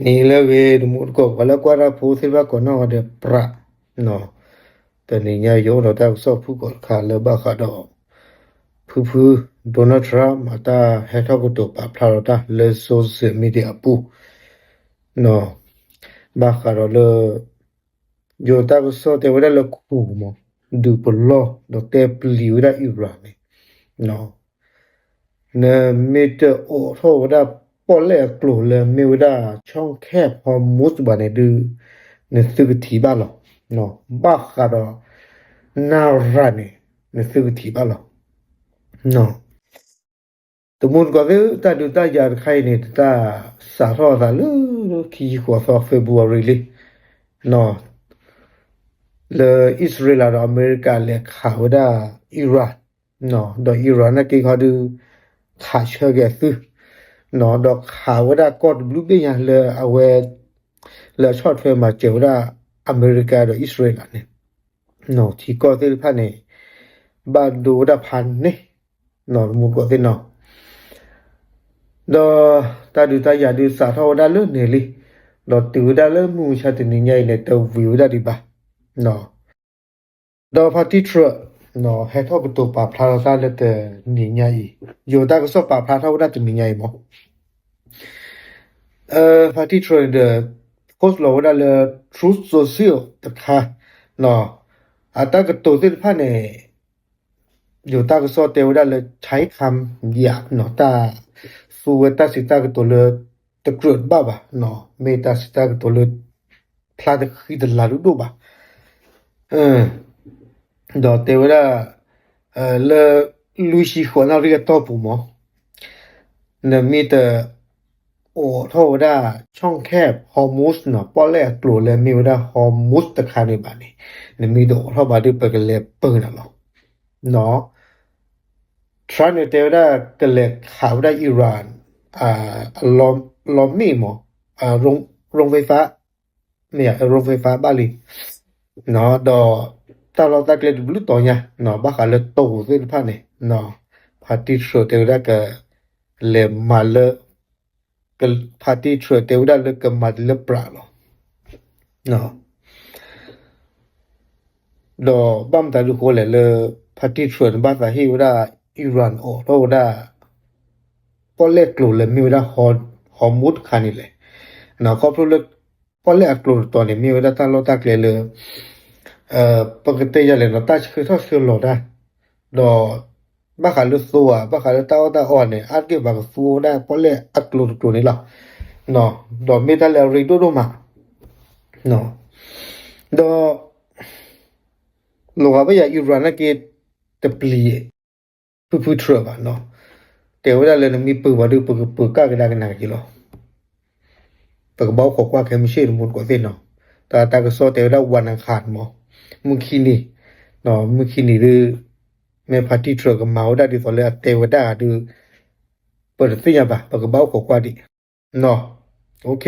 အံၤလၢအဂ့ၤ တမူတကိး ပှၤလၢကွၢ်တၢ်ဖိသ့ၣ်တဖၣ်ကိးနီၢ်ဂၤဒဲး ပြး တနံၤညါယအိၣ်ဒီးတၢ်ကစီၣ်ဖုၣ်ကိာ်တခါလၢဘၣ်ဃးဒီး ဖုဖု Donald Trump မၤတၢ်ဟဲထီၣ်ကတိၤပာ်ဖျါထီၣ်တၢ်လၢ social media အပူၤ ဘၣ်ဃးဒီးလၢ ယိၤတၢ်ကစီၣ်တဲဝဲဒၣ်လၢ Kuwait မ့ၢ် ဒုးပလီၢ်ဒီးတဲပျံၤဝဲဒၣ် Iran န့ၣ် နမ့ၢ်တအိးထီၣ်ဝဲဒၣ်ပီၣ်လဲၣ်အကျိၤလၢမ့ၢ်ဝဲဒၣ် Strait of Hormuz ဘၣ်န့ၣ်ဒုး နသုကထံၣ်ဘၣ်လီၤ. ဘၣ်ဃးဒီး နရၢၣ်န့ၣ် နသုကထံၣ်ဘၣ်လီၤ. တမူတကိးသ့ၣ် တၢ်ဒုးတၢ်ယၤတခါအံၤန့ၣ် တၢ်စးထီၣ်အသးလၢ ခံဆံဃိးသီ February လံ လၢအံၣ်စရ့လးဒီးအမဲရကၤလဲၤခးဝဲဒၣ် Iran ဒီး Iran နာ်က့ခီဒုး ခးဆၢက့ၤအသု ဒီးခးဝဲဒၣ်ကီၢ်တဘျုးဘ့ၣ်ညါလၢအဝဲ လၢအဆီၣ်ထွဲမၤစၢၤဝဲဒၣ်အမဲရကၤဒီးအံၣ်စရ့လးန့ၣ် ထံကီၢ်သ့ၣ်တဖၣ်န့ၣ် ဘၣ်ဒိဝဲဒၣ်ဖးန့ၣ် တမူတကိးသ့ၣ်နီၤ ဒီးတၢ်ဒုးတၢ်ယၤဒုးစးထီၣ်ဝဲဒၣ်လၢန့ၣ်လံ ဒီးတုၤဝဲဒၣ်လၢမုၢ်မဆါတနံၤညါအံၤန့ၣ် တဝံၤဝဲဒၣ်ဒံးဘၣ် ဒီးဖါတံၢ် Trump ဟဲထီၣ်ကတိၤပာ်ဖျါထီၣ်တၢ်လၢတနံၤညါအံၤ ယိၤတၢ်ကစီၣ်ပာ်ဖျါထီၣ်ဝဲဒၣ်တနံၤညါအံၤမး ဖါတံၢ် Trump န့ၣ်ဒီး post လီၤဝဲဒၣ်လၢ Truth Social တခါ အတၢ်ကတိၤသ့ၣ်တဖၣ်န့ၣ် ယိၤတၢ်ကစီၣ်တဲဝဲဒၣ်လၢ ထံခါယၤ တၢ်သူဝဲတၢ်စံးတၢ်ကတိၤလၢ တကြၢးတဘၣ်ဘၣ် မ့ၢ်တၢ်စံးတၢ်ကတိၤလၢ ဖျါတဃံတလၤဒိၣ်ဒိၣ်ဘၣ် ဒီးတဲဝဲဒၣ် လၢလွံၢ်ဆံဃိးနၣ်ရံၣ်အတီၢ်ပူၤမး နမ့ၢ်တအိးထီၣ်ဝဲဒၣ် Strait of Hormuz နီၤ ပီၣ်လဲၣ်အကျိၤလၢမ့ၢ်ဝဲဒၣ် Hormuz တခါန့ၣ်ဘၣ်န့ၣ် နမ့ၢ်တအိးထီၣ်ဘၣ်ဒီး ပကလဲၤပၢနၤလီၤ Trump န့ၣ်တဲဝဲဒၣ် ကလဲၤခးဝဲဒၣ် Iran အလီမ့ၣ်မး ရိဖဲဖါ မ့ၢ်ရိဖဲဖါဘၣ်လံ ဒီးတၢ်လီၢ်တၢ်ကျဲတဘျုးတီၤညါ ဘၣ်ဃးလၢတိၤသ့ၣ်တဖၣ်န့ၣ် ဖါတံၢ် Trump တဲဝဲဒၣ်ကလဲၤမၤလၢ ဖါတံၢ် Trump တဲဝဲဒၣ်လၢကမၤတလၢပြးလီၤ ဒီးဘၣ်မတၤဒုးဃိလဲၣ်လၢ ဖါတံၢ် Trump န့ၣ် ဘၣ်သးဟ့ၣ်ဝဲဒၣ် Iran အိးထီၣ်ဝဲဒၣ် ပီၣ်လဲၣ်ကျိၤလၢမ့ၢ်ဝဲဒၣ် Hormuz တခါန့ၣ်လဲၣ် ခီဖျိလၢ ပီၣ်လဲၣ်အကျိၤတတီၤန့ၣ် မ့ၢ်ဝဲဒၣ်တၢ်လီၢ်တၢ်ကျဲလၢ ပကတဲယၤလဲၣ်နီၤ တၢ်ဆှၢထီၣ်ဆှၢလီၤတၢ် ဒီး ဘၣ်ဃးလၢသိဧါ ဘၣ်ဃးလၢတၢ်အီၣ်တၢ်အီန့ၣ် အါတက့ၢ်ပှၤကသူဝဲဒၣ်ပီၣ်လဲၣ်အကျိၤတကျိၤန့ၣ်လီၤ. ဒီးမ့ၢ်တၢ်လၢအရ့ဒိၣ်ဒိၣ်မး ဒီး လီၤဂာ်ဘၣ်ယၤ Iran နာ်က့ တပျံၤ ဖုဖု Trump ဘၣ် တဲဝဲဒၣ်လၢနမ့ၢ်ပၢပှၤဒီး ပကပၢၤကၣ်ကဒါကနၣ်က့ၤလီၤ. ပကဘၣ်အိၣ်ခိးကွၢ်ခဲမုၢ်ဆ့ၣ်တမူတကိးသ့ၣ်နီၤ. တၢ်တၢ်ကစီၣ်တဲဝဲဒၣ် ဝၤနခးမး မုၢ်ခံနံၤ မုၢ်ခံနံၤဒုး မ့ၢ်ဖါတံၢ် Trump ကမၤဝဲဒၣ်ဒ်သိးလၢအတဲဝဲဒၣ်ဂၤဒုး ပတသ့ၣ်ညါဘၣ် ပကဘၣ်အိၣ်ခိးကွၢ်ဒံး OK